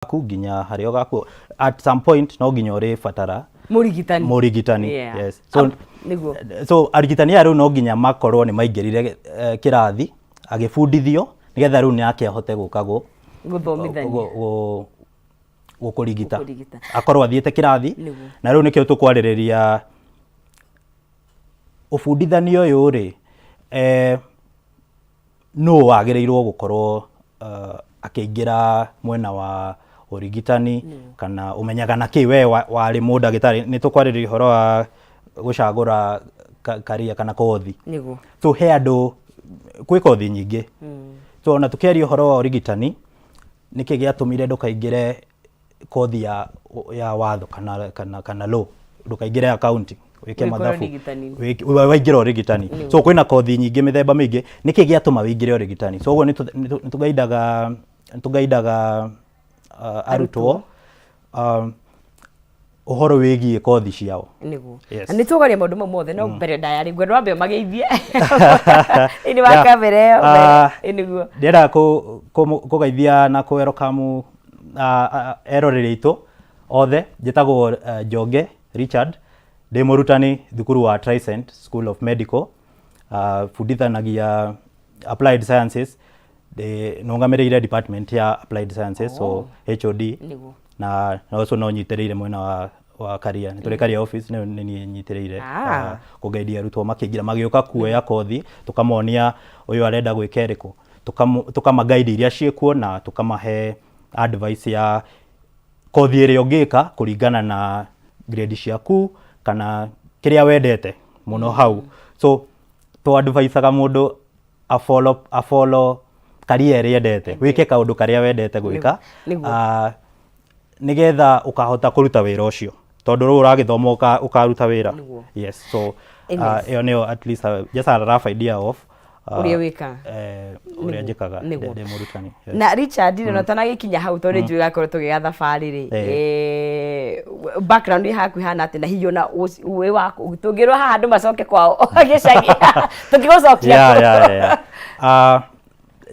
Waku nginya harĩa ũgakuo, at some point no nginya ũrĩbatara mũrigitani. Mũrigitani. Yes, so Nĩguo. So arigitani aya rĩu no nginya makorwo nĩ maingĩrire kĩrathi agĩbundithio nĩgetha rĩu nake ahote gũka gũthomithania, gũkũrigita. Gũkũrigita. Akorwo athiĩte kĩrathi. Na rĩu nĩkĩo tũkwarĩrĩria ũbundithania ũyũ rĩ, nũ wagĩrĩirwo gũkorwo akĩingĩra mwena wa ũrigitani, kana ũmenyaga na kĩ we warĩ mũndagĩtarĩ. Nĩ tũkwarĩrĩria ũhoro wa gũcagũra career kana kothi. So he andũ gwĩ kothi nyingĩ, so ona tũkĩaria ũhoro wa ũrigitani, nĩkĩ gĩatũmire ndũkaingĩre kothi ya watho kana law, ndũkaingĩre accounting, wĩke wĩkore mathabu, ũrigitani-inĩ. Waingĩra ũrigitani? So kwĩna kothi nyingĩ mĩthemba mĩingĩ, nĩkĩ gĩatũma wĩingĩre ũrigitani? So ũguo nĩ tũgaidaga arutwo ũhoro wĩgiĩ kothi ciao. Yes. Na nĩ tũgaria maũndũ mau mothe, no mbere ndaya rĩ, ngwenda wambe ũmageithie thĩinĩ wa kamera ĩyo. Ĩ nĩguo. Ndĩrenda kũgeithia na kũ-welcome eroreri aitũ othe. Njĩtagwo Njonge Richard, ndĩ mũrutani thukuru wa Tricent School of Medical, bundithanagia applied sciences, ndĩ nũgamĩrĩire department ya applied sciences, so HOD. Na also no nyitĩrĩire mwena wa career, nĩ tũrĩ career office, nĩ niĩ nyitĩrĩire kũgeithia arutwo makĩingĩra, magĩũka kuoya kothi, tũkamonia ũyũ arenda gwĩka ĩrĩkũ, tũkama guide iria ciĩkuo na tũkamahe advice ya kothi ĩrĩa ũngĩka kũringana na grade ciaku kana kĩrĩa wendete mũno hau. So tũ advisaga mũndũ a follow career ĩrĩa endete, wĩke kaũndũ karĩa wendete gwĩka, nĩgetha ũkahota kũruta wĩra ũcio, tondũ rĩu ũragĩthoma ũkaruta wĩra. Yes, so ĩyo nĩyo at least just a rough idea of ũrĩa wĩkaga. Ũrĩa njĩkaga ndĩ mũrutani. Yes. Na Richard rĩ, na ũtanagĩkinya hau, tondũ nĩ njũĩ gakorwo tũgĩga thabarĩ rĩ, background yaku ihana atĩ, na hihi ona wĩ waku tũngĩrwo haha andũ macoke kwao gĩcagi tũkĩgũcokia kũ? Yeah.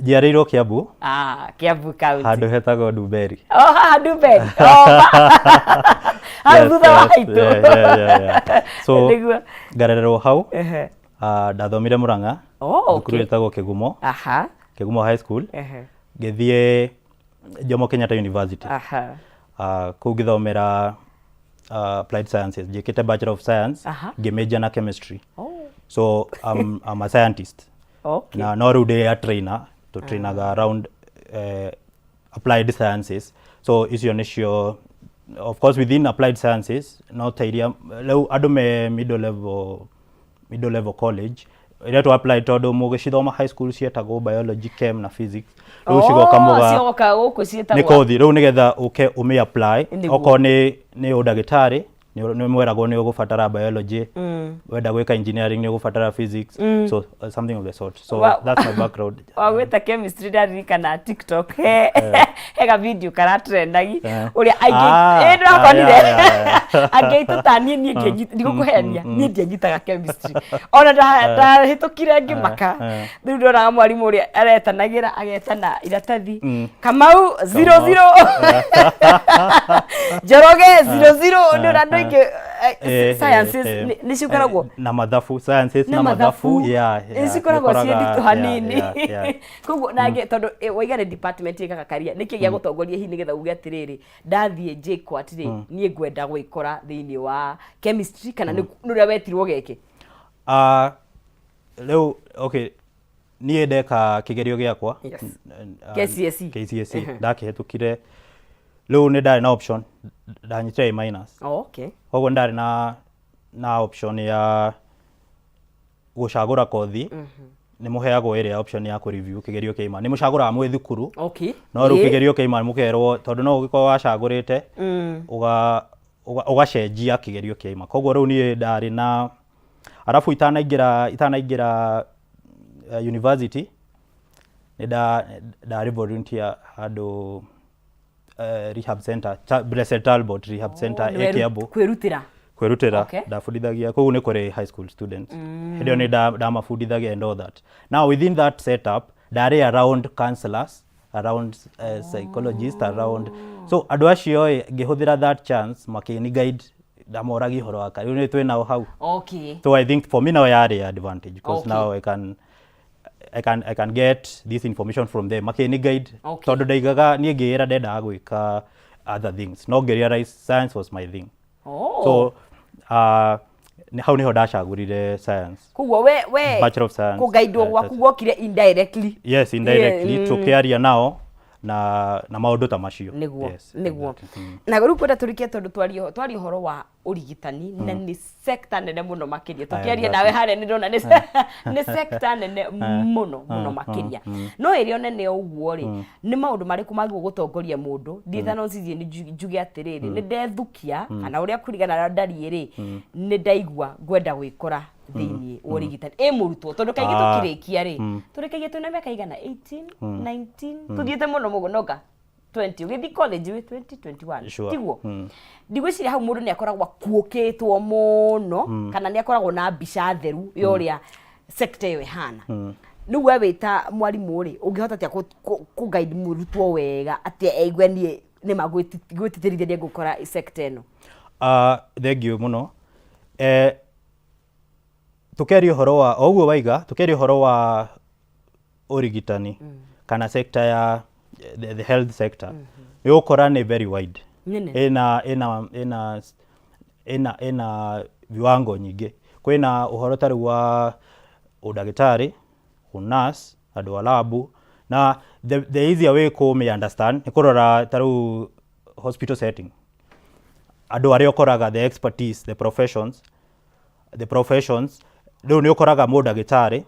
Njiarĩirwo Kiambu. Ah, Kiambu County. Handũ hetagwo Ndumberi. Oh, haha Ndumberi. Oh, hau thutha wa haitũ. Yeah. So ngarererwo hau. Ndathomire Murang'a, thukuru ĩtagwo Kĩgumo, Kĩgumo High School. Ngĩthiĩ Jomo Kenyatta University. Kũu ngĩthomera applied sciences, njĩkĩte Bachelor of Science, ngĩmajor na chemistry. So I'm a scientist. Na no rĩu ndĩ a trainer, tũ trainaga around applied sciences. So icio nĩcio, of course within applied sciences no ta iria rĩu andũ me middle level college ĩrĩa tũ apply, tondũ mũgĩcithoma high school cietagwo biology, chem na physics, rĩu cigoka mũga Cigoka gũkũ nĩ ciĩtagwo kothi rĩu nĩgetha ũke ũmĩ apply. Okorwo nĩ ũndagĩtarĩ, nĩ mweragwo nĩ ũgũbatara biology, wenda gwĩka engineering nĩ ũgũbatara physics, so something of the sort. So that's my background. Wagwĩta chemistry, ndaririkana TikTok he ga video karatrendagi ũrĩa aingĩ ĩ ndĩrakonire. Angĩ aitũ ta niĩ, niĩ ndigũkũhenia, niĩ ndianyitaga chemistry ona ndahĩtũkire ngĩmaka. Rĩu ndonaga mwarimũ ũrĩa aretanagĩra, agetana iratathi, Kamau 00, Njoroge 00, nĩ ũrĩa andũ aingĩ sciences nĩ cikoragwo na mathabu, sciences na mathabu cikoragwo ciĩ nditũ hanini. Koguo nangĩ tondũ waiga nĩ department ĩkaga career, nĩkĩ gĩa gũtongoria hihi nĩgetha uge atĩrĩrĩ, ndathiĩ JKUAT rĩ, niĩ ngwenda gwĩkora thĩinĩ wa chemistry, kana nĩ ũrĩa wetirwo geke? Ah, rĩu okay, niĩ ndeka kĩgerio gĩakwa KCSE. KCSE, ndakĩhetũkire, rĩu nĩ ndarĩ na option, ndanyitire A minus. Koguo nĩ ndarĩ na option ya gũcagũra kothi. Nĩ mũheagwo ĩrĩa option ya kũ review kĩgerio kĩaima, nĩ mũcagũraga mwĩ thukuru, no rĩu kĩgerio kĩaima mũkerwo, tondũ no ũgĩkorwo wacagũrĩte ũgacenjia kĩgerio kĩaima. Koguo rĩu niĩ ndarĩ na arabu itanaingĩra university, nĩ ndarĩ volunteer handũ rehab center, Blessed Talbot Rehab Center Nĩ ĩ Kiambu. Kwĩrutĩra. Kwĩrutĩra. Ndabundithagia kũu, nĩ kũrĩ high school students, hĩndĩ ĩyo nĩ ndamabundithagia and all that. Now within that setup ndarĩ around counselors. Around psychologist around, so andũ acio ĩ, ngĩhũthĩra that chance makĩni guide, ndamoragia ũhoro wa career, rĩu nĩ twĩ nao hau. So I think for me now yarĩ advantage because now I can get this information from them, makĩni guide, tondũ ndaigaga niĩ ngĩĩra ndendaga gwĩka other things, no ngĩ realize science was my thing. So hau niho ndacagũrire science. Koguo we Bachelor of Science. Kũgaidwo gwaku gwokire indirectly. Yes, indirectly. Tũkĩaria nao na maũndũ ta macio. Nĩguo. Yes, Nĩguo. exactly. Na rĩu kwenda tũrikie, tondũ twarie ũhoro wa ũrigitani na nĩ sector nene mũno makĩria. Tũkĩaria nawe harĩa nĩ ndona nĩ sector nene mũno mũno makĩria. No ĩrĩa nene ũguo rĩ, nĩ maũndũ marĩkũ magĩrĩirwo gũtongoria mũndũ? Ndiĩta no cithie nĩ njuge atĩrĩrĩ, nĩ ndethukia kana ũrĩa kũringana na ndariĩ rĩ, nĩ ndaigua ngwenda gwĩkora thĩinĩ wa ũrigitani ĩ mũrutwo, tondũ kaingĩ tũkĩrĩkia rĩ, tũrĩkagia twĩna mĩaka igana 18, 19, tũthiĩte mũno mũno noga 20, ũgĩthiĩ college wĩ 20, 21. Tiguo? Ndigwĩciria hau mũndũ nĩ akoragwo akuũkĩtwo mũno kana nĩ akoragwo na mbica theru ya ũrĩa sector ĩyo ĩhana. Rĩu we wĩ ta mwarimũ rĩ, ũngĩhota atĩa kũ guide mũrutwo wega atĩ eigue niĩ nĩma gwĩtitĩrithia nĩ ngũkora sector ĩno? Thank you mũno. Tũkĩaria ũhoro wa o ũguo waiga, tũkĩaria ũhoro wa ũrigitani kana sector ya the health sector, nĩ ũgũkora nĩ very wide. Nene. Ĩna viwango nyingĩ. Kwĩna ũhoro ta rĩu wa ũndagĩtarĩ, ũnurse, andũ a labu, na the easier way kũmĩ understand nĩ kũrora ta rĩu hospital setting, andũ arĩa ũkoraga, the expertise, the professions. Rĩu nĩ ũkoraga mũndagĩtarĩ,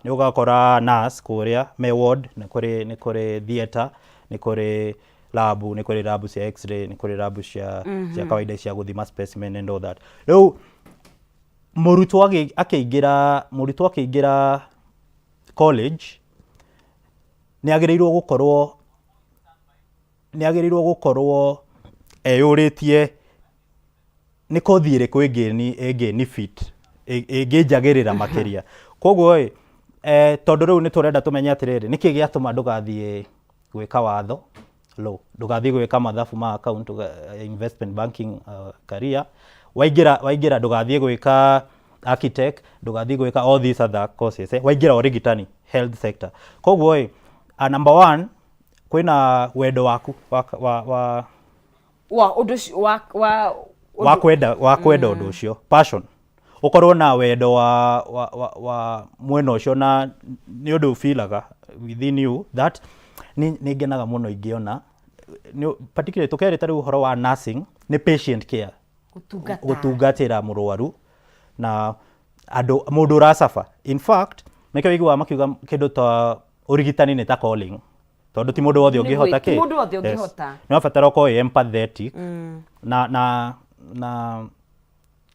nĩ ũgakora nurse kũrĩa me ward, nĩ kũrĩ theatre, nĩ kũrĩ labu, nĩ kũrĩ labu cia X-ray, nĩ kũrĩ labu cia kawaida cia gũthima specimen and all that. Rĩu mũrutwo akĩingĩra college nĩ agĩrĩirwo gũkorwo eyũrĩtie nĩ kothi ĩrĩkũ ĩngĩni fit, ĩngĩnjagĩrĩra makĩria. Koguo ĩ, tondũ rĩu nĩ tũrenda tũmenye atĩrĩrĩ, nĩkĩ gĩatũma ndũgathiĩ gwĩka watho, law, ndũgathiĩ gwĩka mathabu ma account, investment banking, career waingĩra, ndũgathiĩ gwĩka architect, ndũgathiĩ gwĩka all these other courses, waingĩra ũrigitani, health sector. Koguo ĩ, number one, kwĩna wendo waku wa Wa ũndũ ũcio wa wa kwenda ũndũ ũcio, passion, ũkorwo na wendo wa mwena ũcio, na nĩ ũndũ ũfilaga within you that nĩ ngenaga mũno ingĩona particularly tũkerĩ ta rĩu ũhoro wa nursing nĩ patient care. Gũtungata. Gũtungatĩra mũrwaru na andũ, mũndũ ũracaba. In fact, nĩkĩo ũiguaga makiuga kĩndũ ta ũrigitani nĩ ta calling, tondũ ti mũndũ wothe ũngĩhota. Ti mũndũ wothe ũngĩhota. Nĩ wabatara ũkorwo wĩ empathetic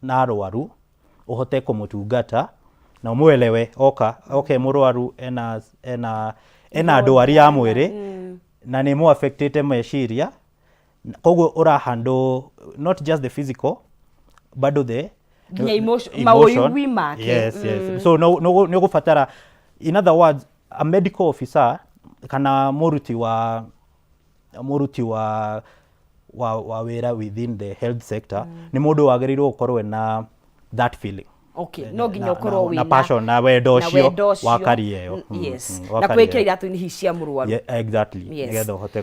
na arwaru, ũhote kũmũtungata na ũmwelewe oka okay mũrwaru ena ndwari ya mwĩrĩ na nĩ mũ affectĩte meciria, koguo ũra handle not just the physical, bado the Nginya emotion, maũigui make. Yes. So no no nĩ ũgũbatara, in other words, a medical officer kana mũruti wa wĩra within the health sector nĩ mũndũ wagĩrĩirwo gũkorwo ena that feeling. Okay, no nginya ũkorwo wĩna na passion na wendo na ũcio wendo ũcio. Wa career ĩyo. Yes, wa na career kwĩkĩra ĩyo. iratũ-inĩ hihi cia mũrwaru. Yeah, exactly. Nĩgetha ũhote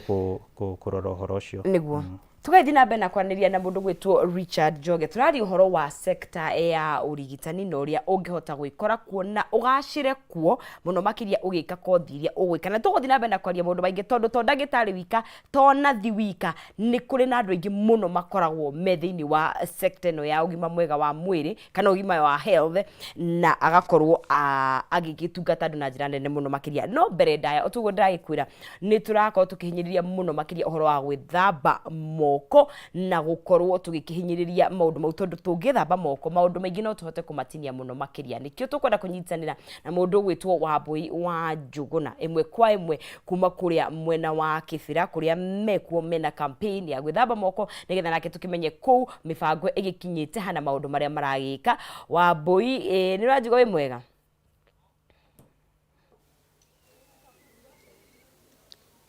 kũrora ũhoro ũcio. Nĩguo tũgathiĩ na mbere na kwaranĩria na mũndũ gwĩtwo Richard Njoge. Tũraria ũhoro wa sekta ya ũrigitani na ũrĩa ũngĩhota gwĩkora kuo na ũgacĩre kuo mũno makĩria ũgĩka kothi iria ũgwĩka, na tũgũthiĩ na mbere na kwaria maũndũ maingĩ, tondũ to ndagĩtarĩ wika, to nathi wika, nĩ kũrĩ na andũ aingĩ mũno makoragwo me thĩinĩ wa sekta ĩno ya ũgima mwega wa mwĩrĩ kana ũgima wa health, na agakorwo agĩgĩtungata andũ na njĩra nene mũno makĩria. No mbere ndaya, o toguo ndĩragĩkwĩra, nĩ tũrakorwo tũkĩhinyĩrĩria mũno makĩria ũhoro wa gwĩthamba moko na gũkorwo tũgĩkĩhinyĩrĩria maũndũ mau, tondũ tũngĩthamba moko maũndũ maingĩ no tũhote kũmatinia mũno makĩria. Nĩkĩo tũkwenda kũnyitanĩra na mũndũ ũgwĩtwo Wambũi wa Njũgũna ĩmwe kwa ĩmwe kuma kũrĩa mwena wa Kĩbĩra, kũrĩa mekuo mena campaign ya gwĩthamba moko, nĩgetha nake tũkĩmenye kũu mĩbango ĩgĩkinyĩte hana, maũndũ marĩa maragĩka. Wambũi, nĩ ũranjigua wĩ mwega?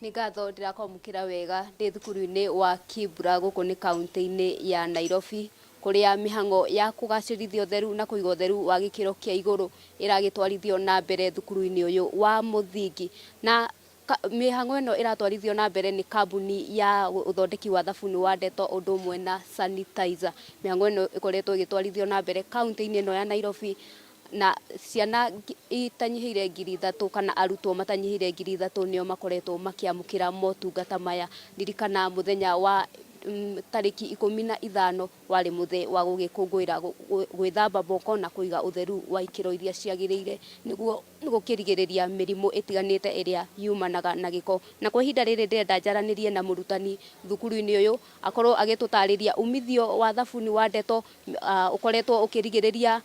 Nĩ ngatho ndĩrakwamũkĩra wega ndĩ thukuru-inĩ wa Kibra gũkũ nĩ kaunti-inĩ ya Nairobi, kũrĩa mĩhang'o ya kũgacĩrithia ũtheru na kũiga ũtheru wa gĩkĩro kĩa igũrũ ĩragĩtwarithio na mbere thukuru-inĩ ũyũ wa mũthingi. Na mĩhang'o ĩno ĩratwarithio na mbere nĩ kambuni ya ũthondeki wa thabuni wa Dettol ũndũ ũmwe na sanitizer. Mĩhang'o ĩno ĩkoretwo ĩgĩtwarithio na mbere kaunti-inĩ ĩno ya Nairobi, na ciana itanyihĩire 3,000 kana arutwo matanyihĩire 3,000 nĩo makoretwo makĩamũkĩra motungata maya. Ririkana mũthenya wa tarĩki 15 warĩ mũthĩ wa gũgĩkũngũĩra gwĩthamba moko na kũiga ũtheru wa ikĩro iria ciagĩrĩire nĩguo gũkĩrigĩrĩria mĩrimũ ĩtiganĩte ĩrĩa yumanaga na gĩko. Na kwa ihinda rĩrĩ ndĩrenda njaranĩrie na mũrutani thukuru-inĩ ũyũ akorwo agĩtũtarĩria umithio wa thabuni wa Dettol ũkoretwo ũkĩrigĩrĩria,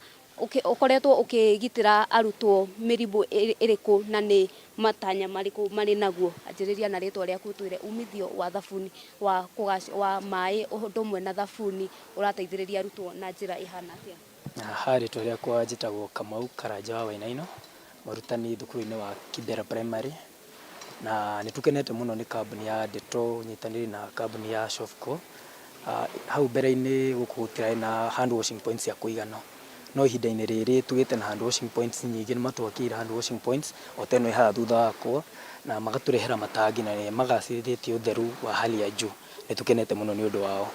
ũkoretwo ũkĩgitĩra arutwo mĩrimũ ĩrĩkũ na nĩ matanya marĩkũ marĩ naguo. Anjĩrĩria na rĩtwa rĩaku ũtwĩre umithio wa thabuni wa wa maĩ ũndũ ũmwe na thabuni ũrateithĩrĩria arutwo na njĩra ĩhana atĩa? Haha rĩtwa rĩakwa njĩtagwo Kamau Karanja wa Wainaina, mũrutani thukuru-inĩ wa Kibera Primary, na nĩ tũkenete mũno nĩ kambuni ya Dettol ũnyitanĩri na kambuni ya Shofco. Hau mbere-inĩ gũkũ gũtirarĩ na hand washing points cia kũigana, no ihinda-inĩ rĩrĩ tũgĩte na hand washing points nyingĩ, nĩ matwakĩire hand washing points o ta ĩno ĩ haha thutha wakwa, na magatũrehera matangi na nĩ magacĩrithĩtie ũtheru wa hali ya juu. Nĩ tũkenete mũno nĩ ũndũ wao.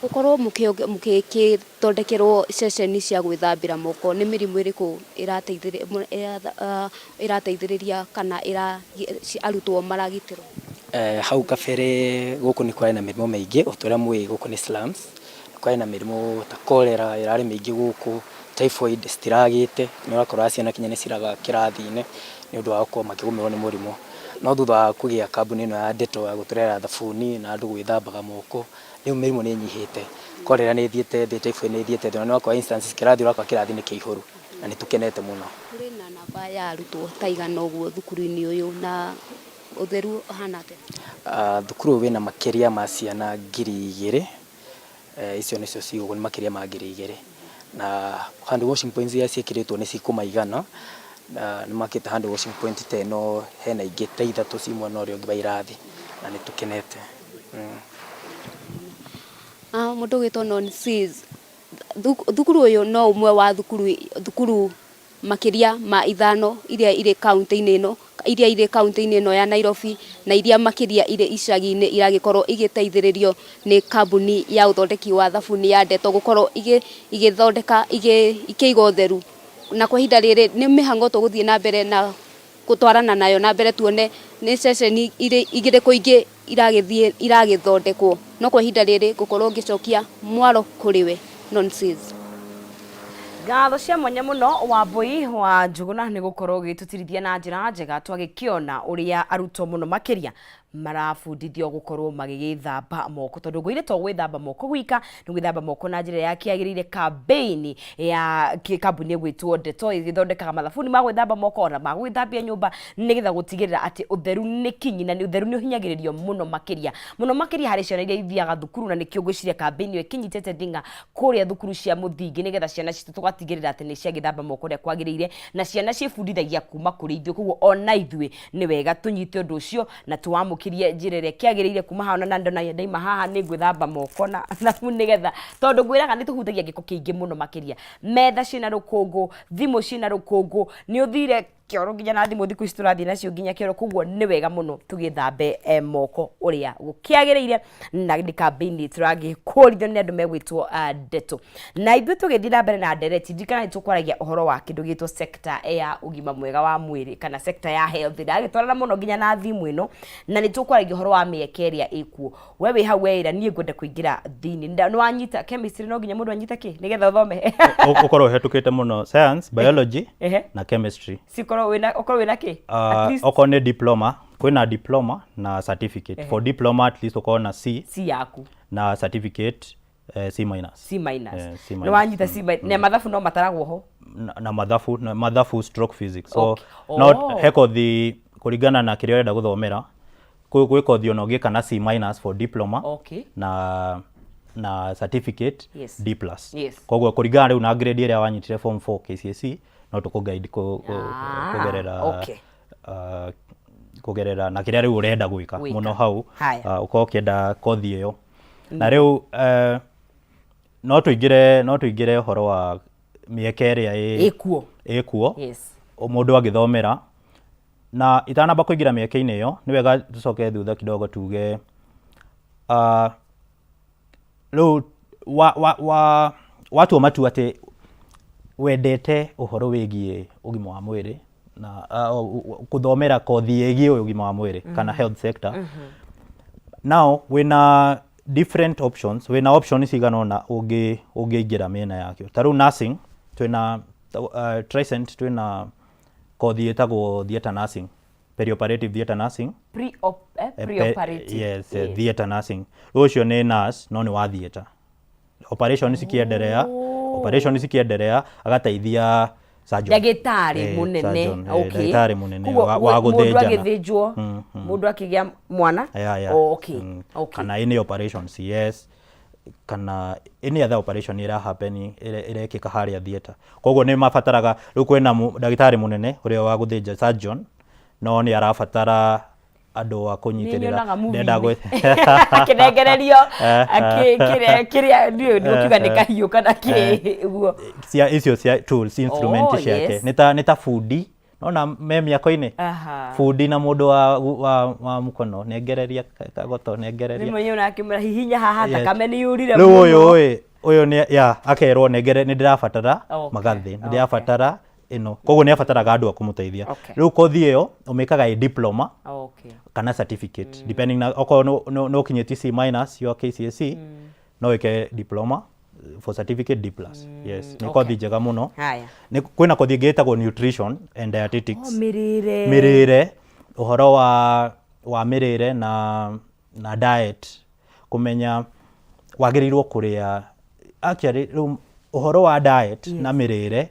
Gũkorwo mũgĩthondekerwo ceceni cia gwĩthambĩra moko, nĩ mĩrimũ ĩrĩkũ ĩrateithĩrĩria kana arutwo maragitĩrwo? Hau kabere gũkũ nĩ kwarĩ na mĩrimũ mĩingĩ o ta ũrĩa mũĩ gũkũ nĩ slums, nĩ kwarĩ na mĩrimũ ta cholera ĩrarĩ mĩingĩ gũkũ, typhoid citiragĩte, nĩ ũrakora ciana nginya nĩ ciraga kĩrathi-inĩ nĩ ũndũ wa gũkorwo makĩgũmĩrwo nĩ mũrimũ. No thutha wa kũgĩa kambuni ĩno ya Dettol ya gũtũrehera thabuni na andũ gwĩthambaga moko, rĩu mĩrimũ nĩ ĩnyihĩte. Cholera nĩ ĩthiĩte thĩ, typhoid nĩ ĩthiĩte thĩ, na nĩ ũrakora instances kĩrathi ũrakora kĩrathi nĩ kĩihũru na nĩ tũkenete mũno. Kũrĩ na namba ya arutwo ta igana ũguo thukuru-inĩ ũyũ na ũtheru ũhana atĩa? Thukuru ũyũ wĩna makĩria ma ciana 2,000, icio nĩcio ciĩ gũkũ nĩ makĩria ma 2,000. Na hand washing points iria ciĩkĩrĩtwo nĩ cikũmaigana, na nĩ makĩte hand washing point ta ĩno hena ingĩ ta ithatũ ciĩ mwena ũrĩa ũngĩ wa irathi na nĩ tũkenete. Mũndũ ũgwĩtwo Non Seas, thukuru ũyũ no ũmwe wa thukuru thukuru makĩria ma ithano iria irĩ kaunti-inĩ ĩno, iria irĩ kaunti-inĩ ĩno ya Nairobi na iria makĩria irĩ icagi-inĩ iragĩkorwo igĩteithĩrĩrio nĩ kambuni ya ũthondeki wa thabuni ya Dettol gũkorwo igĩthondeka ikĩiga ũtheru. Na kwa ihinda rĩrĩ nĩ mĩhang'o tũgũthiĩ na mbere na gũtwarana nayo na mbere tuone nĩ ceceni irĩkũ ingĩ iragĩthiĩ iragĩthondekwo. No kwa ihinda rĩrĩ ngũkorwo ngĩcokia mwaro kũrĩ we Nonsense. Ngatho cia mwanya mũno Wambũi wa Njũgũna nĩ gũkorwo ũgĩtũtirithia na njĩra njega twagĩkĩona ũrĩa arutwo mũno makĩria marabundithio gũkorwo magĩgĩthamba moko tondũ ngwĩire to gwĩthamba moko gwika nĩ gwĩthamba moko na njĩra ya kĩagĩrĩire. Campaign ya kambuni ĩgwĩtwo Dettol ĩgĩthondekaga mathabuni ma gwĩthamba moko ona ma gwĩthambia nyũmba nĩgetha gũtigĩrĩra atĩ ũtheru nĩ kinyi na nĩ ũtheru nĩ ũhinyagĩrĩrio mũno makĩria mũno makĩria harĩ ciana iria ithiaga thukuru, na nĩkĩo ngwĩciria campaign ĩyo ĩkĩnyitĩte thing'a kũrĩa thukuru cia mũthingi nĩgetha ciana citũ tũgatigĩrĩra atĩ nĩ ciagĩthamba moko ũrĩa kwagĩrĩire, na ciana ciĩbundithagia kuma kũrĩ ithuĩ, koguo ona ithuĩ nĩ wega tũnyite ũndũ ũcio na tũwamũkĩrie njĩra ĩrĩa kĩagĩrĩire. Kuma haha ona ndona ndaima haha nĩ ngwĩthamba moko na thabuni nĩgetha, tondũ ngwĩraga nĩ tũhutagia gĩko kĩingĩ mũno makĩria, metha ciĩna rũkũngũ, thimũ ciĩna rũkũngũ, nĩ ũthire kĩoro nginya na thimũ thikũ ici tũrathiĩ nacio nginya kĩoro, koguo nĩ wega mũno tũgĩthambe moko ũrĩa gũkĩagĩrĩire, na nĩ campaign tũragĩkũrithio nĩ andũ megwĩtwo Dettol. Na ithuĩ tũgĩthiĩ na mbere na ndereti, ndirikana nĩ tũkwaragia ũhoro wa kĩndũ gĩtwo sector ya ũgima mwega wa mwĩrĩ kana sector ya health, ndagĩtwarana mũno nginya na thimũ ĩno, na nĩ tũkwaragia ũhoro wa mĩeke ĩrĩa ĩkuo. We wĩ hau weĩra niĩ ngwenda kũingĩra thĩinĩ, nĩ wanyita chemistry, no nginya mũndũ anyite kĩ nĩgetha ũthome? Ũkorwo ũhetũkĩte mũno science, biology na chemistry. Cikorwo wĩna, ũkorwo wĩna kĩ? At least okorwo nĩ diploma, kwĩna diploma na certificate. For diploma at least ũkorwo na C. C yaku. Na certificate C minus. C minus. C minus. Nĩ wanyita C minus. Na mathabu no mataragwo ho? Na mathabu, na mathabu stroke physics. So no he kothi kũringana na kĩrĩa ũrenda gũthomera, gwĩ kothi ona ũngĩka na C minus for diploma na certificate D plus. Koguo kũringana rĩu na grade ĩrĩa wanyitire form 4 KCSE, no tũkũ guide kũgerera Kũgerera na kĩrĩa rĩu ũrenda gwĩka Gwĩka. Mũno hau. Haya. Ũkorwo ũkĩenda kothi ĩyo na rĩu no tũingĩre ũhoro wa mĩeke ĩrĩa ĩkuo. Ĩkuo Yes. Mũndũ agĩthomera. Na itanamba kũingĩra mĩeke-inĩ ĩyo, nĩ wega tũcoke thutha kidogo tuge rĩu watua matua atĩ wendete ũhoro wĩgiĩ ũgima wa mwĩrĩ na kũthomera kothi ĩgiĩ ũgima wa mwĩrĩ kana health sector, now wĩna different options, wĩna option cigana ũna ũngĩingĩra mĩena yakĩo. Ta rĩu nursing, twĩna Tricent, twĩna kothi ĩtagwo theatre nursing, perioperative theatre nursing. Pre-op, Pre-operative. Yes. Yes, theatre nursing. Rĩu ũcio nĩ nurse no nĩ wa theatre operation cikienderea, operation cikienderea agateithia surgeon. Ndagĩtarĩ mũnene. Surgeon, ndagĩtarĩ mũnene Koguo wa mũndũ gũthĩnjana. agĩthĩnjwo, mũndũ akĩgĩa mwana. Yeah. Oh, okay. Kana any operation, CS kana any other operation ĩra happen, ĩrekĩka harĩa theatre. Koguo nĩ mabataraga, rĩu kwĩna ndagĩtarĩ mũnene ũrĩa wa gũthĩnja, surgeon, no nĩ arabatara andũ a Nĩ kũnyitĩrĩra. nyonaga Ndenda movie akĩnengererio kĩrĩa ndiũĩ ndũkiuga nĩ kahiũ kana kĩ ũguo. Cia icio cia tools, instrument ciake. Nĩ ta bundi nona me mĩako-inĩ. Bundi na mũndũ wa mũkono, nengereria kagoto, nengereria. Rĩmwe nyonaga akĩmwĩra hihinya haha. Thakame nĩ yũrire Rĩu mũno. Ũyũ ĩ ũyũ nĩ ya akerwo nengere, nĩ ndĩrabatara magathĩ, nĩ ndĩrabatara ĩno. Koguo nĩ abataraga andũ a kũmũteithia. Rĩu kothi ĩyo ũmĩkaga ĩ diploma kana certificate, depending na okorwo nĩ ũkinyĩtie C minus your KCSE, no wĩke diploma for certificate D plus. Yes, nĩ kothi njega mũno. Haya. Nĩ kwĩna kothi ĩngĩ ĩtagwo nutrition and dietetics. Oh, mĩrĩre. Mĩrĩre, ũhoro wa mĩrĩre na diet, kũmenya wagĩrĩirwo kũrĩa. Actually rĩu ũhoro wa diet na mĩrĩre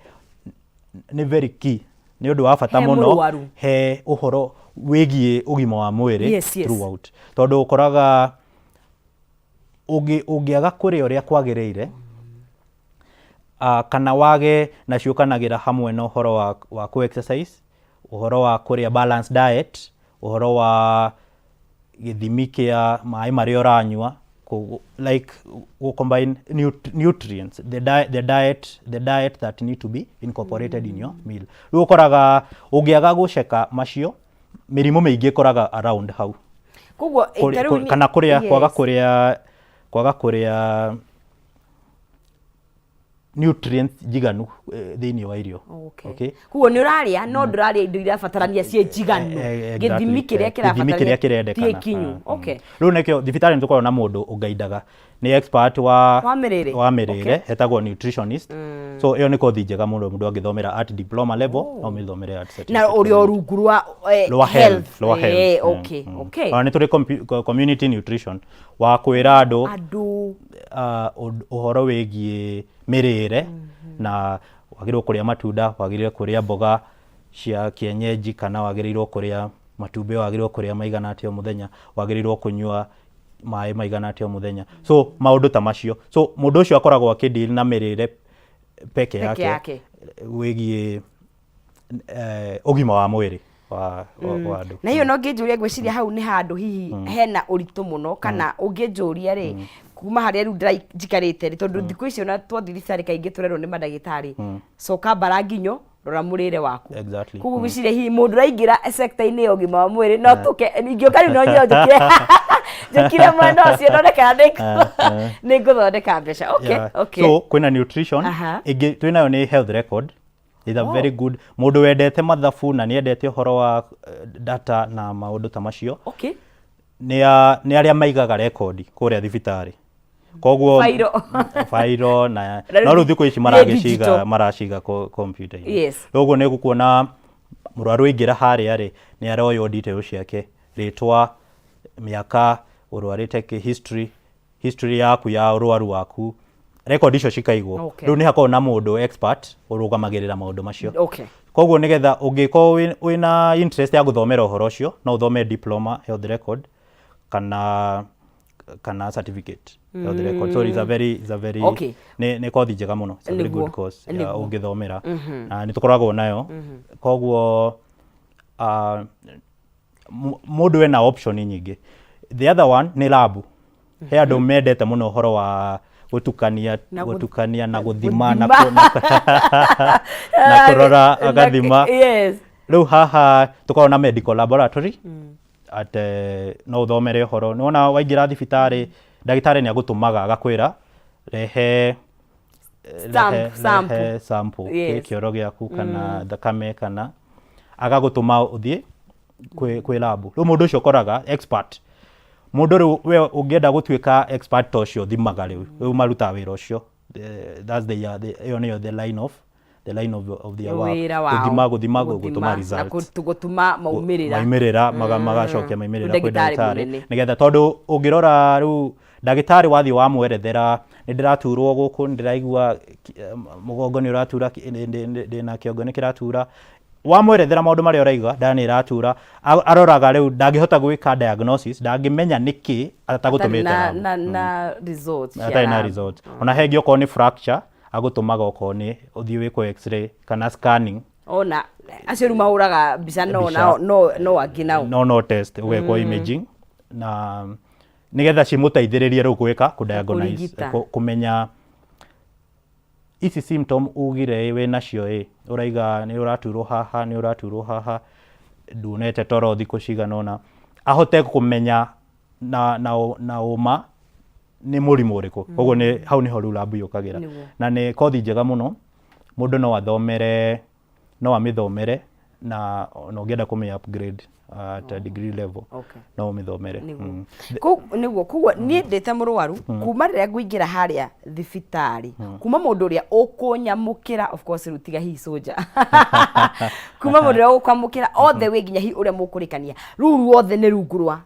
nĩ very key, nĩ ũndũ wa bata He mũno mũrwaru. He ũhoro wĩgiĩ ũgima wa mwĩrĩ throughout, tondũ ũkoraga ũngĩaga kũrĩa ũrĩa kwagĩrĩire, kana wage, na ciũkanagĩra hamwe na ũhoro wa kũ exercise, ũhoro wa kũrĩa balanced diet, ũhoro wa gĩthimi kĩa maĩ marĩa ũranyua, like gũ combine nutrients, the diet that need to be incorporated in your meal. Rĩu ũkoraga ũngĩaga gũceka macio, mĩrimũ mĩingĩ ĩkoraga around hau. Koguo ta rĩu Kana kũrĩa kwaga kũrĩa nutrients njiganu thĩinĩ wa irio. Okay. Koguo nĩ ũrarĩa no ndũrarĩa indo iria batarania ciĩ njiganu. Exactly. Gĩthimi kĩrĩa Gĩthimi kĩrĩa kĩrabatarania kĩrendekana. ti kinyu. Rĩu nĩkĩo thibitarĩ nĩ tũkoragwo na mũndũ ũngaindaga, nĩ expert wa Wa mĩrĩre. Wa mĩrĩre, etagwo nutritionist. So ĩyo nĩ kothi njega mũno mũndũ angĩthomera at diploma level, no ũmĩthomere at Na certificate ũrĩ level. O rungu rwa rwa health, rwa health. Ona nĩ tũrĩ community nutrition wa kwĩra andũ andũ ũhoro wĩgiĩ mĩrĩre, na wagĩrĩirwo kũrĩa matunda, wagĩrĩirwo kũrĩa mboga cia kienyeji, kana wagĩrĩirwo kũrĩa matumbĩ, wagĩrĩirwo kũrĩa maigana atĩa o mũthenya, wagĩrĩirwo kũnyua maĩ maigana atĩa o mũthenya. So maũndũ ta macio. So mũndũ ũcio akoragwo akĩdeal na mĩrĩre peke peke yake, yake. Wĩgiĩ ũgima wa mwĩrĩ wa andũ. Na hiyo no ngĩnjũria, ngwĩciria hau nĩ handũ hihi hena ũritũ mũno, kana ũngĩnjũria rĩ, kuma harĩa rĩu njikarĩte rĩ, tondũ thikũ ici ona twathiĩ thibitarĩ kaingĩ tũrerwo nĩ mandagĩtarĩ, coka mbara nginyo, rora mũrĩre waku. Koguo ngwĩciria hihi mũndũ ũraingĩra sector-inĩ ya ũgima wa mwĩrĩ, no tũke ingĩũka rĩu no nyone njũkire mwena ũcio none kana nĩ ngũthondeka mbeca. Okay. So kwĩna nutrition. Ĩngĩ twĩnayo nĩ health record. Is a very good, mũndũ wendete mathabu na nĩ endete ũhoro wa data na maũndũ ta macio, nĩ arĩa maigaga rekondi kũrĩa thibitarĩ. Koguo Fairo. Fairo na Na no rĩu thikũ ici nĩ maragĩciga digital. Maraciga computer-inĩ. Rĩu ũguo nĩ gũkuona mũrwaru aingĩra harĩa rĩ, nĩ aroywo details ciake, rĩtwa, mĩaka, ũrwarĩte kĩ, history yaku ya ũrwaru waku, record icio cikaigwo. Rĩu nĩ hakoragwo na mũndũ expert ũrũgamagĩrĩra maũndũ macio. Koguo nĩgetha ũngĩkorwo wĩna interest ya gũthomera ũhoro ũcio, no ũthome diploma health record kana certificate health record. So it's a very nĩ kothi njega mũno. It's a very good course ya ũngĩthomera, na nĩ tũkoragwo nayo. Koguo Mũndũ ena option nyingĩ. The other one nĩ lab. He andũ mendete mũno ũhoro wa gũtukania, Na gũtukania na gũthima na gũthima. na kũrora agathima. Rĩu haha tũkoragwo na medical laboratory at no ũthomere ũhoro. Nĩwona waingĩra thibitarĩ, ndagĩtarĩ nĩ agũtũmaga agakwĩra rehe Stamp, rehe, sample. rehe sample kĩoro gĩaku kana thakame kana agagũtũma ũthiĩ kwĩ lab. Rĩu mũndũ ũcio ũkoraga expert. Mũndũ rĩu we ũngĩenda gũtuĩka expert ta ũcio ũthimaga rĩu, rĩu marutaga wĩra ũcio. That's the, the, ĩyo nĩyo the line of their work. Wĩra wao. Gũthima, gũthima, Gũthima gũtũma na results. Gũtũma maumĩrĩra. Maumĩrĩra magacokia maumĩrĩra kwĩ Ndagĩtarĩ ndagĩtarĩ mũnene. Nĩgetha tondũ ũngĩrora rĩu ndagĩtarĩ wathiĩ wamwerethera, nĩ ndĩraturwo gũkũ, nĩ ndĩraigua mũgongo nĩ ũratura, ndĩna kĩongo nĩ kĩratura, wamwerethera maũndũ marĩa ũraiga, nda nĩ ĩratura, aroraga rĩu ndangĩhota gwĩka diagnosis, ndangĩmenya nĩkĩ atagũtũmĩte na, lab. Na results cia Atarĩ na lab. Result. Ona hengĩ okorwo nĩ fracture, agũtũmaga okorwo nĩ ũthiĩ wĩkwo x-ray kana scanning. Ona acio rĩu mahũraga mbica no Mbica. Nao no angĩ nao. No test ũgekwo imaging na nĩgetha cimũteithĩrĩrie rĩu gwĩka kũ diagnose, Kũrigita. Kũmenya ici symptom ugire ĩ wĩnacio ĩ ũraiga nĩ ũraturwo haha, nĩ ũraturwo haha, ndunete toro thikũ cigana ũna, ahote kũmenya na ũma nĩ mũrimũ ũrĩkũ. Koguo nĩ hau nĩho rĩu lab yũkagĩra. Na nĩ kothi njega mũno, mũndũ no athomere, no amĩthomere, na ona ũngĩenda kũmĩ upgrade at a degree level, no ũmĩthomere. Nĩguo koguo niĩ ndĩte mũrwaru kuma rĩrĩa ngũingĩra harĩa thibitarĩ, kuma mũndũ ũrĩa ũkũnyamũkĩra, of course rĩu tiga hihi soja, kuma mũndũ ũrĩa ũkwamũkĩra all the way nginya hihi ũrĩa mũkũrĩkania, rũu ruothe nĩ rungu rwa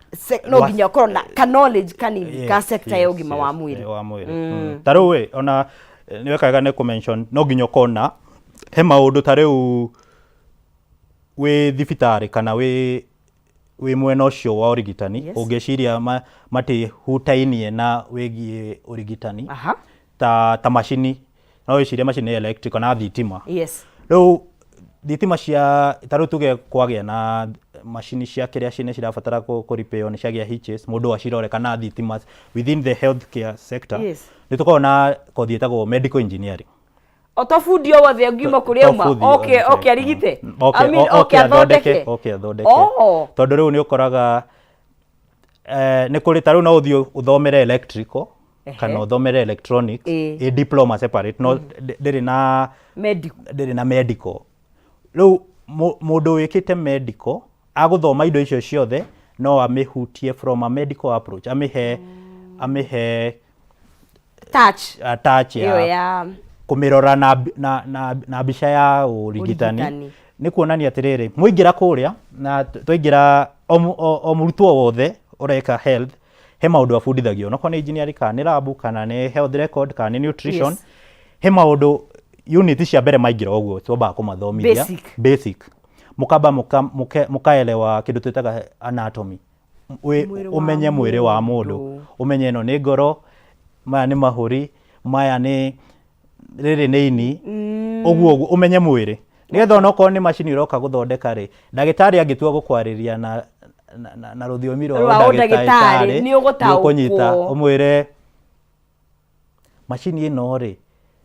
no nginya ũkorwo na ka knowledge kanini ka sector ya ũgima wa mwĩrĩ. Wa mwĩrĩ. Ta rĩu ĩ ona nĩ wekaga nĩ kũ-mention, no nginya ũkorwo na he maũndũ ta rĩu wĩ thibitarĩ kana wĩ mwena ũcio wa ũrigitani ũngĩciria matihutainie na wĩgiĩ ũrigitani, ta macini, no wĩcirie macini ya electric kana thitima. Rĩu thitima cia ta rĩu tuge kwagĩa na macini cia kĩrĩa nĩ cirabatara kũ repair, nĩ ciagĩa hitches, mũndũ acirore kana thitima within the healthcare sector, nĩ tũkoragwo na kothi ĩtagwo medical engineering. O to bundi o wothe ũngiuma kũrĩa To auma bundi oke othe. Oke arigite. Oke, I mean, oke oke athondeke. Oke athondeke. Tondũ rĩu nĩ ũkoraga nĩ kũrĩ ta rĩu no ũthiĩ ũthomere electrical kana ũthomere electronics, ĩ diploma separate, no ndĩrĩ na medical, ndĩrĩ na medical. Rĩu mũndũ wĩkĩte medical agũthoma indo icio ciothe no amĩhutie from a medical approach, amĩhe touch touch ĩyo ya ya kũmĩrora na mbica ya ũrigitani. Ũrigitani. Nĩ kuonania atĩrĩrĩ, mũingĩra kũrĩa na twaingĩra o mũrutwo wothe ũreka health he maũndũ abundithagio, onokorwo nĩ engineering kana nĩ lab kana nĩ health record kana nĩ nutrition, he maũndũ unit cia mbere maingĩra ũguo twambaga kũmathomithia. Basic. Basic, mũkamba mũkaelewa kĩndũ twĩtaga anatomy. Mwĩrĩ wa Ũmenye mwĩrĩ wa mũndũ, mũndũ. Ũmenye ĩno nĩ ngoro, maya nĩ mahũri, maya nĩ rĩrĩ nĩ ini, ũguo ũguo ũmenye mwĩrĩ nĩgetha onokorwo nĩ macini ũroka gũthondeka rĩ, ndagĩtarĩ angĩtua gũkwarĩria na rũthiomi rwa Rwa ũndagĩtarĩ, ũndagĩtarĩ, nĩ ũgũtaũkwo. Ũkũnyita ũmwĩre macini ĩno rĩ,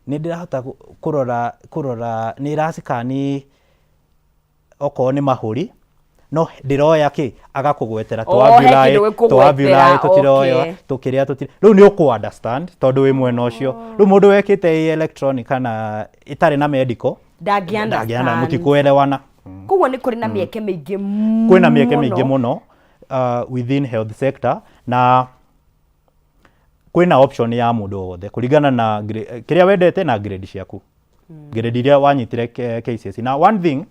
nĩ ndĩrahota kũrora nĩ ĩracikani okorwo nĩ mahũri, no ndĩroya kĩ agakũgwetera Oh, he kĩndũ gĩkũgwetera, tũambulai tũtiroya, tũkĩrĩa tũtirĩ. Rĩu nĩ ũkũ understand tondũ wĩ mwena ũcio. Rĩu mũndũ wekĩte ĩ electronic kana ĩtarĩ na medical ndangĩ ndangĩ understand. Mũtikũelewana. Koguo nĩ kũrĩ na mĩeke mĩingĩ. Kwĩna mĩeke mĩingĩ mũno within health sector, na kwĩna option ya mũndũ o wothe kũringana na kĩrĩa wendete na grade ciaku, grade iria wanyitire KCSE. Na one thing,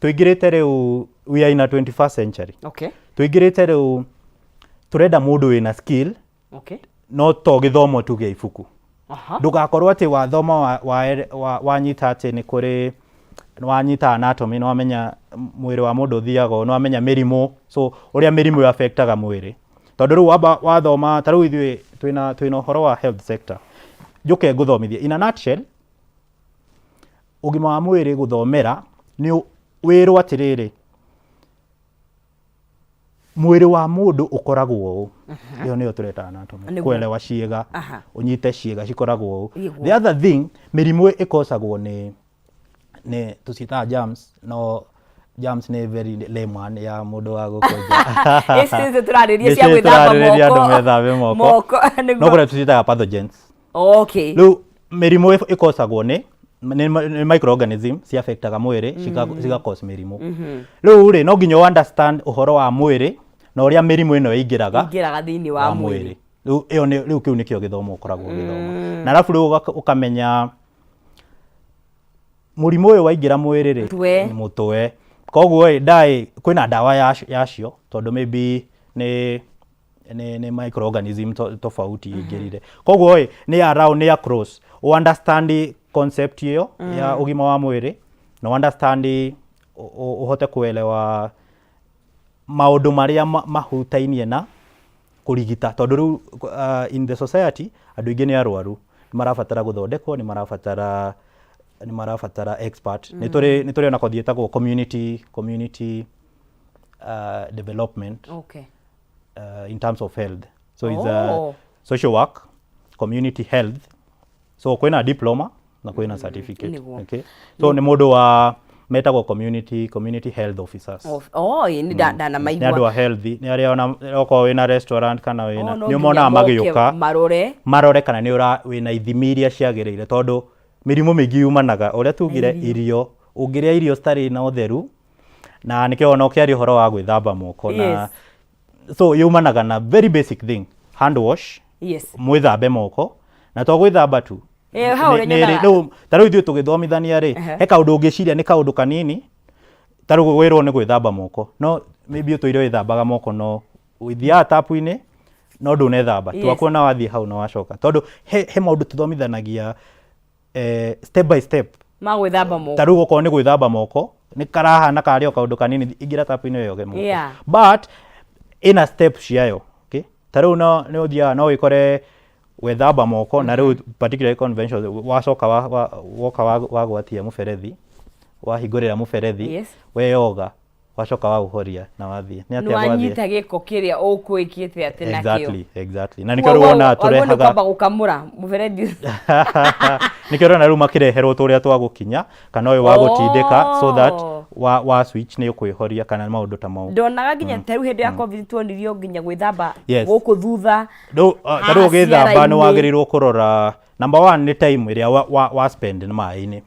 tũingĩrĩte rĩu, we are in a 21st century. Tũingĩrĩte rĩu, tũrenda mũndũ wĩna skill, no to gĩthomo tu gĩa ibuku. Ndũgakorwo atĩ wathoma wanyita atĩ nĩ kũrĩ wanyita anatomy, nĩ wamenya mwĩrĩ wa mũndũ ũthiaga ũũ, nĩ wamenya mĩrimũ, so ũrĩa mĩrimũ ĩyo affectaga mwĩrĩ, tondũ rĩu wamba wathoma ta rĩu ithuĩ twĩna ũhoro wa health sector, njũke ngũthomithie in a nutshell ũgima wa mwĩrĩ gũthomera nĩ wĩrwo atĩrĩrĩ. Mwĩrĩ wa mũndũ ũkoragwo ũũ. Ĩyo nĩyo tũreta anatomy. Kuelewa ciĩga, ũnyite ciĩga cikoragwo ũũ. The other thing, mĩrimũ ĩkosagwo nĩ nĩ tũciĩtaga germs, no germs nĩ very layman ya mũndũ wa gũkũ nja. Ici nĩcio tũrarĩria cia Nĩcio gwĩthamba tũrarĩrĩria andũ moko. methambe moko. Moko, No nĩguo. kũrĩa tũciĩtaga pathogens. Rĩu mĩrimũ ĩkosagwo nĩ nĩ microorganism ci affectaga mwĩrĩ ciga cause mĩrimũ. Rĩu rĩ, no nginya ũ understand ũhoro wa mwĩrĩ na ũrĩa mĩrimũ ĩno ĩingĩraga Ĩingĩraga thĩinĩ wa mwĩrĩ. Rĩu ĩyo nĩ rĩu kĩu nĩkĩo gĩthomo ũkoragwo ũgĩthoma. Na arabu rĩu ũkamenya mũrimũ ũyũ waingĩra mwĩrĩ rĩ, Mũtwe. Mũtwe. Koguo ĩ, ndaĩ kwĩna ndawa yacio tondũ maybe nĩ microorganism tofauti ĩingĩrire. Koguo ĩ, nĩ around, nĩ across. Ũ understand concept ĩyo ya ũgima wa mwĩrĩ na ũ understand ũhote kuelewa maũndũ marĩa mahutainie na kũrigita tondũ rĩu in the society andũ aingĩ nĩ arwaru, nĩ marabatara gũthondekwo, nĩ marabatara expert. Nĩ tũrĩ ona kothi ĩtagwo community development in terms of health. So it's a social work, community health. So kwĩna diploma na kwĩna certificate. Okay. So nĩ mũndũ wa metagwo community health officers. Oh, ĩ, nĩ ndanamaigua. Nĩ andũ a health, nĩ arĩa ona okorwo wĩna restaurant kana wĩna Oh, no nĩ nginya ũmonaga moke magĩũka marore. Marore kana nĩ ũra wĩna ithimi iria ciagĩrĩire tondũ mĩrimũ mĩingĩ yumanaga ũrĩa tugire irio, ũngĩrĩa irio citarĩ na ũtheru, na nĩkĩo ona ũkĩaria ũhoro wa gwĩthamba moko na so yumanaga na very basic thing, hand wash, mwĩthambe moko, na to gwĩthamba tu. Eh, hau ũrĩa nyonaga. Rĩu ta rĩu ithuĩ tũgĩthomithania rĩ, he kaũndũ ũngĩciria nĩ kaũndũ kanini, ta rĩu wĩrwo nĩ gwĩthamba moko, no maybe ũtũire wĩthambaga moko, no ũthiaga tapu-inĩ no ndũnethamba. Tiwakuona wathiĩ hau na wacoka tondũ he maũndũ tũthomithanagia step by step ma gwĩthamba moko. Ta rĩu okorwo nĩ gwĩthamba moko, nĩ karahana karĩ o kaũndũ kanini, ingĩra tapu-inĩ wĩyoge moko, but ĩna step ciayo, okay? Ta rĩu no nĩ ũthiaga no wĩkore wethamba moko na rĩu particularly conventional, wacoka woka wagwatia mũberethi, wahingũrĩra mũberethi, weyoga, wacoka waũhoria na wathiĩ nĩ nĩ atĩa gwathiĩ? Wanyita gĩko kĩrĩa ũkwĩkĩte atĩ nakĩo. Exactly, na nĩkĩo rĩu wonaga nĩ tũrehaga kwamba gũkamũra mũberethi. Nĩkĩo ũrona rĩu makĩreherwo tũrĩa twa gũkinya kana ũyũ wa gũtindĩka so that wa switch nĩ ũkwĩhoria kana maũndũ ta mau. Ndonaga nginya ta rĩu hĩndĩ ya COVID tuonirio nginya gwĩthamba gũkũ thutha. Rĩu ta rĩu haha ũgĩthamba nĩ ciara-inĩ. Wagĩrĩirwo kũrora number one nĩ time ĩrĩa wa spend maĩ-inĩ.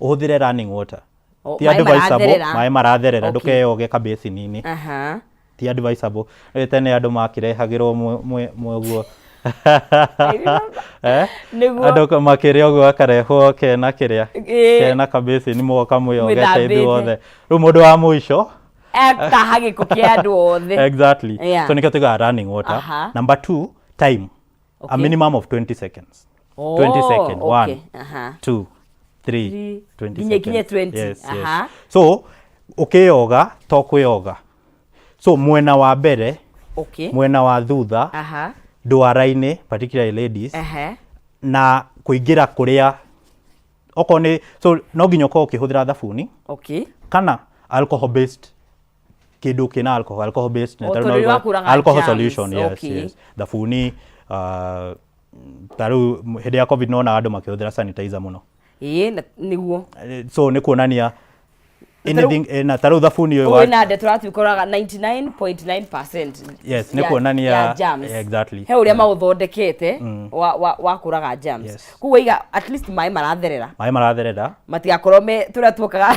Ũhũthĩre running water. Oh, Ti maĩ advisable maratherera. Maĩ maratherera. Ndũkeyoge kabĩcini-inĩ. Ti advisable. Rĩu tene andũ makĩrehagĩrwo ũguo. Eh? Nĩguo. Andũ makĩrĩa ũguo akarehwo kena kĩrĩa kena kabĩcini mũgoka mwĩyogete Mwĩthambĩte. ithuothe. Rĩu mũndũ wa mũico Ataha gĩko kĩa andũ othe. Exactly. So nĩkĩo tugaga running water. Number two, time. A minimum of 20 seconds. 20 seconds. One, two, three, Three. 20 Nginya ikinye seconds. 20. Yes. So ũkĩyoga to kwĩyoga. So mwena wa mbere, mwena wa thutha, ndwara-inĩ, particularly ladies, na kũingĩra kũrĩa okorwo nĩ so no nginya ũkorwo ũkĩhũthĩra thabuni kana alcohol based, kĩndũ kĩna alcohol, alcohol based. Oh, tondũ nĩwakũraga Alcohol germs. solution, yes. Yes, thabuni, ta rĩu hĩndĩ ya COVID nona andũ makĩhũthĩra sanitizer mũno. Ĩĩ, nĩguo. So nĩ kuonania anything na ta rĩu thabuni ũyũ wĩna ndeto ũratuĩka 99.9% Yes, nĩ ya germs. Exactly. He ũrĩa maũthondekete wa kũraga germs. Koguo iga at least maĩ maratherera. Maĩ maratherera. Matigakorwo me tũrĩa tuokaga,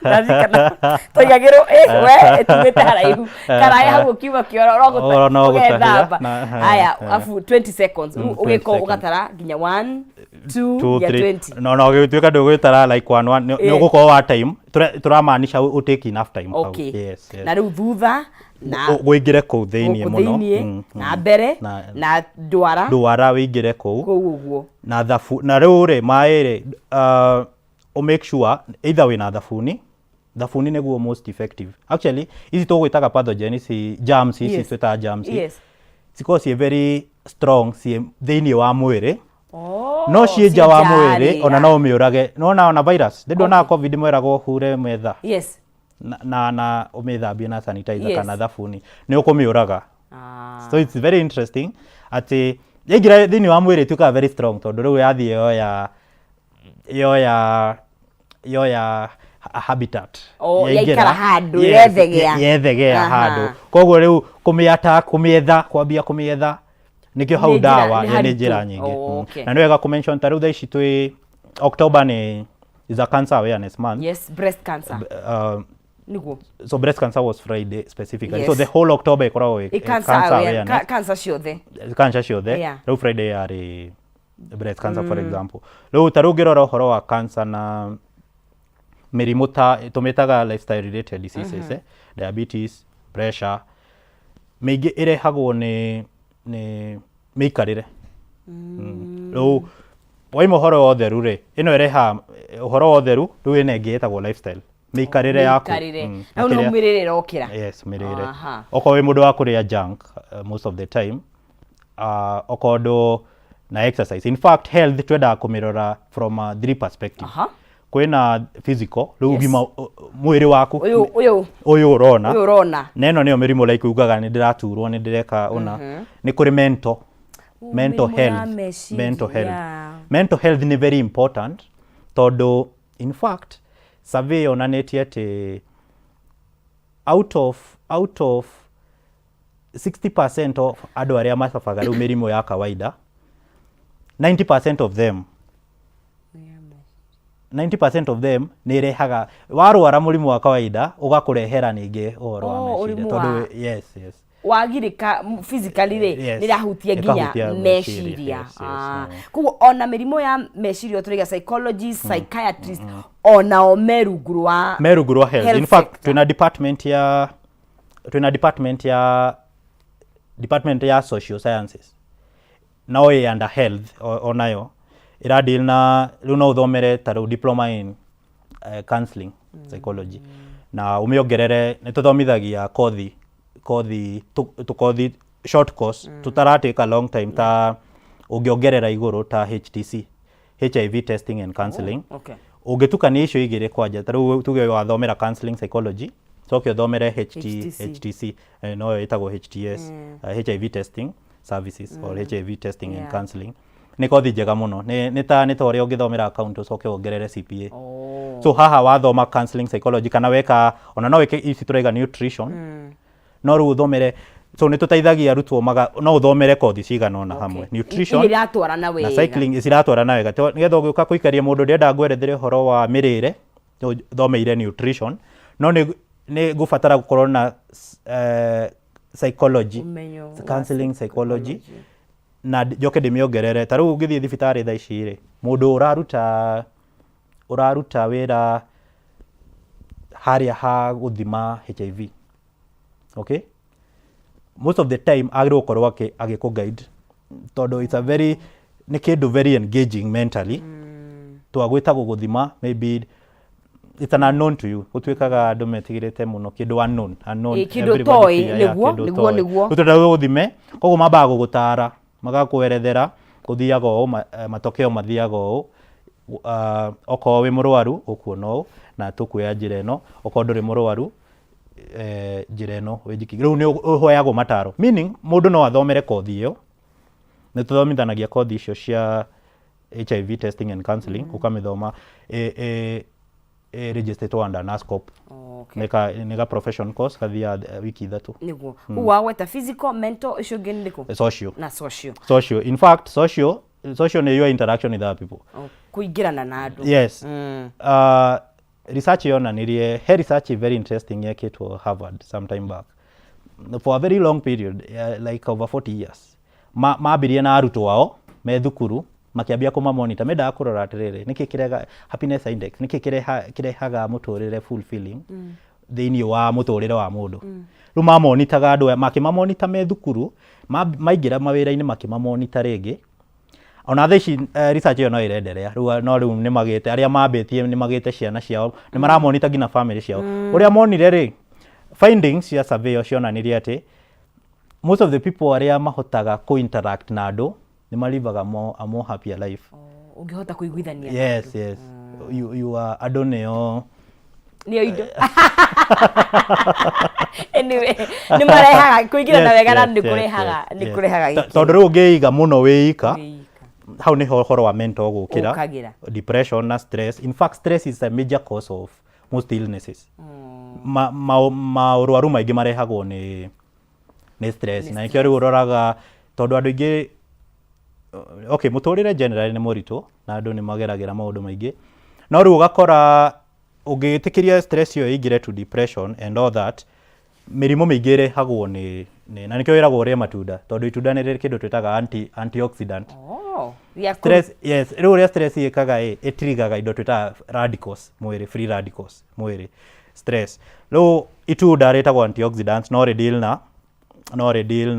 ndarikana twaigagĩrwo we tumĩte haraihu karaĩ hau ũkiuma kĩoro Oro no gũtahĩra, ũgethamba. Aya, afu 20 seconds. 20 Ũgĩka seconds. ũgatara nginya 1 2 2 nginya 3 20. No gĩtuĩka ndũgwĩtara like one one nĩ ũgũkorwo wa time tũramaanisha ũ take enough time hau. Yes. Na rĩu thutha na Wĩingĩre kũu thĩiniĩ gũkũ mũno. Thĩiniĩ na mbere na ndwara. Ndwara wĩingĩre kũu. Kũu ũguo. Na thabu na rĩu rĩ maĩ rĩ, ũ make sure either wĩna thabuni, thabuni nĩguo most effective actually. Ici tũgwĩtaga pathogen, ici germs ici twĩtaga germs, cikoragwo ciĩ very strong ciĩ thĩiniĩ wa mwĩrĩ, no ciĩ nja wa mwĩrĩ ona no ũmĩũrage. Nona ona virus ndĩ ndonaga COVID mweragwo hure metha. na, na, na ũmĩthambie na sanitizer kana thabuni nĩ ũkũmĩũraga. So it's very interesting atĩ yaingĩra thĩinĩ wa mwĩrĩ ĩtuĩkaga very strong tondũ rĩu yathiĩ yoya yoya yoya habitat. Oh, Yaingĩra- yaikara handũ, Yes, yethegea. yethegea handũ. Koguo rĩu kũmĩ attack, kũmĩetha, kwambia kũmĩetha nĩkĩo hau Nĩ njĩra- ndawa nĩ nĩ haritũ. njĩra nyingĩ. Oh, okay. Na nĩ wega kũ-mention ta rĩu thaa ici twĩ October nĩ is a cancer awareness month. Yes, breast cancer. Nĩguo. So breast cancer was Friday specifically. So Yes. the whole October ĩkoragwo Ĩ cancer cancer awareness. awareness. Cancer ciothe. Cancer ciothe. Rĩu Friday yarĩ breast cancer for example. Rĩu ta rĩu ũngĩrora ũhoro wa cancer na mĩrimũ ta tũmĩtaga lifestyle related diseases, diabetes, pressure, mĩingĩ ĩrehagwo nĩ mĩikarĩre. Rĩu waima ũhoro wa ũtheru rĩ, ĩno ĩrehaga ũhoro wa ũtheru, rĩu ĩno ĩngĩ ĩtagwo lifestyle, mĩikarĩre yaku. Mĩikarĩre. Na Na rĩu kĩrĩa- mĩrĩre ĩrokĩra. Yes, mĩrĩre. Okorwo wĩ mũndũ wa kũrĩa junk most of the time, okorwo ndũ na exercise. In fact, health twendaga kũmĩrora from a three perspective. Kwĩna physical, rĩu ũgima mwĩrĩ waku. Ũyũ ũyũ. Ũyũ ũrona. Ũyũ ũrona. Na ĩno nĩyo mĩrimũ like ugaga nĩ ndĩraturwo, nĩ ndĩreka ũna. Nĩ kũrĩ mental, mental Mĩrimũ ya health. meciria. Mental health. Mental health nĩ very important tondũ in fact survey yonanĩtie atĩ out of 60% of andũ arĩa macabaga rĩu mĩrimũ ya kawaida, 90% of them, 90% of them nĩ ĩrehaga warwara mũrimũ wa kawaida ũgakũrehera ningĩ ũhoro wa Oh, meciria ũrimũ tondũ yes. Wagirĩka physically rĩ, nĩ ĩrahutia nginya Ĩkahutia meciria, meciria. yes. Koguo ona mĩrimũ ya meciria tũraiga psychologist, psychiatrist, onao me rungu rwa me rungu rwa health. Health In fact, sector. Twina department ya social sciences no ĩ under health onayo ĩra deal na rĩu no ũthomere ta rĩu diploma in counseling psychology na ũmĩongerere. Nĩ tũthomithagia kothi tũkothi short course tũtaratake a long time ta ũngĩongerera igũrũ ta HTC, HIV testing and counseling. Ũngĩtukania icio igĩrĩ kwanja, ta rĩu tuge wathomera counseling psychology, coke ũthomere HT, HTC. HTC, noyo ĩtagwo HTS, HIV testing services or HIV testing and counseling, nĩ kothi njega mũno. Nĩ ta ũrĩa ũngĩthomera account ũcoke wongerere CPA. So haha wathoma counseling psychology kana weka ona no wĩke ici tũraiga nutrition, no rĩu ũthomere, so nĩ tũteithagia arutwo maga no ũthomere kothi cigana ũna hamwe, nutrition Iria iratwarana na wega. Cycling ciratwarana wega. Nĩgetha ũgĩũka kũikaria mũndũ ndĩrenda ngwerethere ũhoro wa mĩrĩre, thomeire nutrition, no nĩ ngũbatara gũkorwo na psychology, Ũmenyo wa counseling psychology, na njoke ndĩmĩongerere. Ta rĩu ũngĩthiĩ thibitarĩ thaa ici rĩ, mũndũ ũraruta wĩra harĩa ha gũthima HIV, okay, most of the time agĩrĩirwo gũkorwo agĩkũ guide tondũ it's a very nĩ kĩndũ very engaging mentally. Twagwĩtagwo gũthima, maybe it's an unknown to you. Gũtuĩkaga andũ metigĩrĩte mũno kĩndũ unknown, unknown. Ĩ, kĩndũ Everybody ũtoĩ, fear, yeah, nĩguo, kĩndũ nĩguo, ũtoĩ. Nĩguo. Rĩu tũrenda gũthime, koguo mambaga gũgũtara, magakwerethere gũthiaga ũũ, matokeo mathiaga ũũ, okorwo wĩ mũrwaru ũkuona ũũ na tũkuoya njĩra ĩno, okorwo ndũrĩ mũrwaru, njĩra ĩno wĩnjiki. Rĩu nĩ ũheagwo mataro, meaning mũndũ no athomere kothi ĩyo. Nĩ tũthomithanagia kothi icio cia HIV testing and counseling, ũkamĩthoma ĩ registered under NASCOP. Nĩ ka profession course kathiaga wiki 3. Nĩguo. Koguo wagweta physical, mental, ũcio ũngĩ nĩ rĩkũ? Social. Na social. Social, in fact, social nĩ your interaction with other people. Oh, kũingĩrana na andũ. Yes. Research yonanirie, he research very interesting yekĩtwo Harvard some time back for a very long period, like over 40 years. Mambirie na arutwo ao me thukuru, makĩambia kũmamonita, mendaga kũrora atĩrĩrĩ, nĩkĩ kĩrega happiness index, nĩkĩ kĩrehaga mũtũrĩre fulfilling thĩinĩ wa mũtũrĩre wa mũndũ. Rĩu mamonitaga andũ aya, makĩmamonita me thukuru, maingĩra mawĩra-inĩ makĩmamonita rĩngĩ. Ona thaa ici research ĩyo no ĩrenderea rĩu, no rĩu nĩ magĩte arĩa mambĩtie, nĩ magĩte ciana ciao, nĩ maramonita nginya family ciao. Ũrĩa monire rĩ, findings cia survey ĩyo cionanirie atĩ most of the people arĩa mahotaga kũ interact na andũ nĩ malivaga a more happier life. Oh, ũngĩhota kũiguithania na Yes, you are andũ nĩo nĩo indo. Anyway, nĩ marehaga kũingĩrana wega na nĩ kũrehaga, nĩ kũrehaga gĩkeno. Tondũ rĩu ũngĩiga mũno wĩika, Wĩika. Hau nĩho ũhoro wa mental gũkĩra. Ũkagĩra. Depression na stress. In fact, stress is a major cause of most illnesses. Maũrwaru maingĩ marehagwo nĩ stress, na nĩkĩo rĩu ũroraga tondũ andũ aingĩ, okay, mũtũrĩre generally nĩ mũritũ na andũ nĩ mageragĩra maũndũ maingĩ, no rĩu ũgakora ũngĩtĩkĩria stress ĩyo ĩingĩre to depression and all that, mĩrimũ mĩingĩ ĩrehagwo nĩ na nĩkĩo wĩragwo ũrĩe matunda, tondũ itunda nĩ rĩrĩ kĩndũ twĩtaga antioxidant. Oh, gĩa Stress, yes. Rĩu ũrĩa stress ĩkaga ĩ, ĩtirigaga indo twĩtaga radicals mwĩrĩ, free radicals mwĩrĩ, stress. Rĩu itunda rĩtagwo antioxidants, no rĩ deal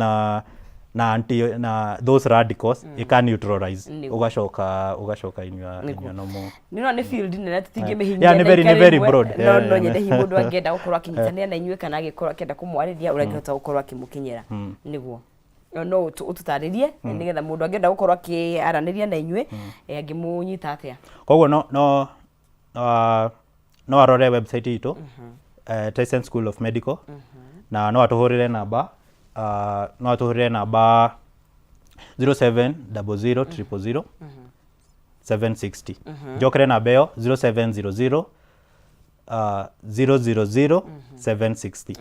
na anti na those radicals, ĩka neutralize, ũgacoka in your normal. Nĩ no nĩ field nene, tũtingĩmĩhinyia. Yeah, nĩ very broad. No no nyende hihi mũndũ angĩenda gũkorwo akĩnyitanĩra na inyuĩ kana agĩkorwo akĩenda kũmwarĩria, ũrĩa angĩhota gũkorwo akĩmũkinyĩra, nĩguo no ũtũtarĩrie nĩgetha mũndũ angĩenda gũkorwo akĩaranĩria na inyuĩ, angĩmũnyita atĩa? Koguo no arore website itũ, Tyson School of Medical, na no atũhũrĩre namba 0700 000 760. Njokere namba ĩyo, 0700 000 760.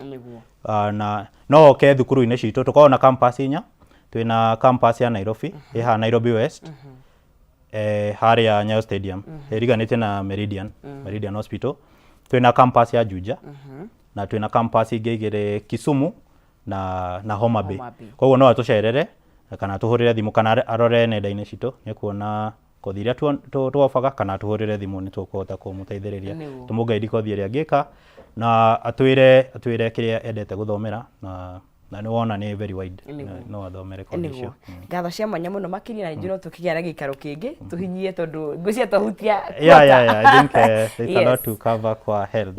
Na no oke thukuru-inĩ citũ. Tũkoragwo na campus inya. Twĩna campus ya Nairobi, ĩ haha Nairobi West, harĩa Nyayo Stadium, ĩriganĩtie na Meridian Hospital. Twĩna campus ya Juja na twĩna campus ingĩ igĩrĩ, Kisumu na Homa Bay. Homa Bay. Koguo no atũcerere kana atũhũrĩre thimũ kana arore nenda-inĩ citũ, nĩ kuona kothi iria tuobaga, kana atũhũrĩre thimũ, nĩ tũkũhota kũmũteithĩrĩria, tũmũguide kothi ĩrĩa angĩka na atwĩre kĩrĩa endete gũthomera, na nĩ wona nĩ very wide. No athomere kothi icio. Ngatho cia mwanya mũno makĩria, na ningĩ no tũkĩgĩa na gĩikaro kĩngĩ tũhinyie, tondũ ngwĩciria twahutia Yeah, I think there's a lot to cover kwa health.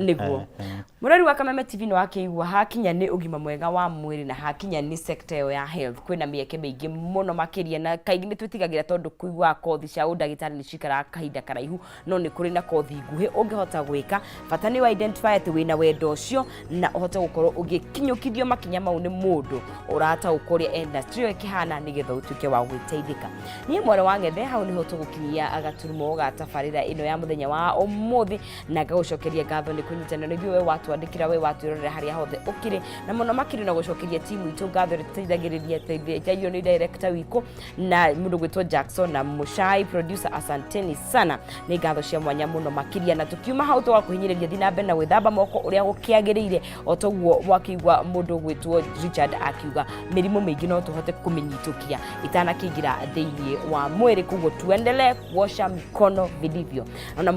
Mũrori wa Kameme TV, nĩ wakĩigua hakinya nĩ ũgima mwega wa mwĩrĩ na hakinya nĩ sector ĩyo ya health, kwĩna mĩeke mĩingĩ mũno makĩria, na kaingĩ nĩ twĩtigagĩra tondũ kũiguaga kothi cia ũndagĩtarĩ nĩ cikaraga kahinda karaihu, no nĩ kũrĩ na kothi nguhĩ ũngĩhota gwĩka. Bata nĩ identify atĩ wĩna wendo ũcio na ũhote gũkorwo ũgĩkinyũkithio makinya mau nĩ mũndũ ũrataũkwo ũrĩa industry ĩyo ĩkĩhana, nĩgetha ũtuĩke wa gwĩteithĩka. Niĩ mwarĩ wa Ng'ethe, hau nĩho tũgũkinyia gaturumo ga tabarĩra ĩno ya mũthenya wa ũmũthĩ, na ngagũcokeria ngatho nĩ kũnyitanĩra na ithuĩ, we watwandĩkĩra, we watwĩrorera harĩa hothe ũkĩrĩ, na mũno makĩria na gũcokeria timu itũ ngatho ĩrĩa tũteithagĩrĩria, teithĩrĩrio nĩ director wikũ na mũndũ gwĩtwo Jackson na Mushai producer. Asanteni sana, nĩ ngatho cia mwanya mũno makĩria. Na tukiuma hau, tũgakũhinyĩrĩria thiĩ na mbere na gwĩthamba moko ũrĩa gũkĩagĩrĩire, o toguo mwakĩigua mũndũ gwĩtwo Richard akiuga mĩrimũ mĩingĩ no tũhote kũmĩnyitũkia itanakĩingĩra thĩinĩ wa mwĩrĩ. Koguo tuendelee kuosha mikono vilivyo. Ona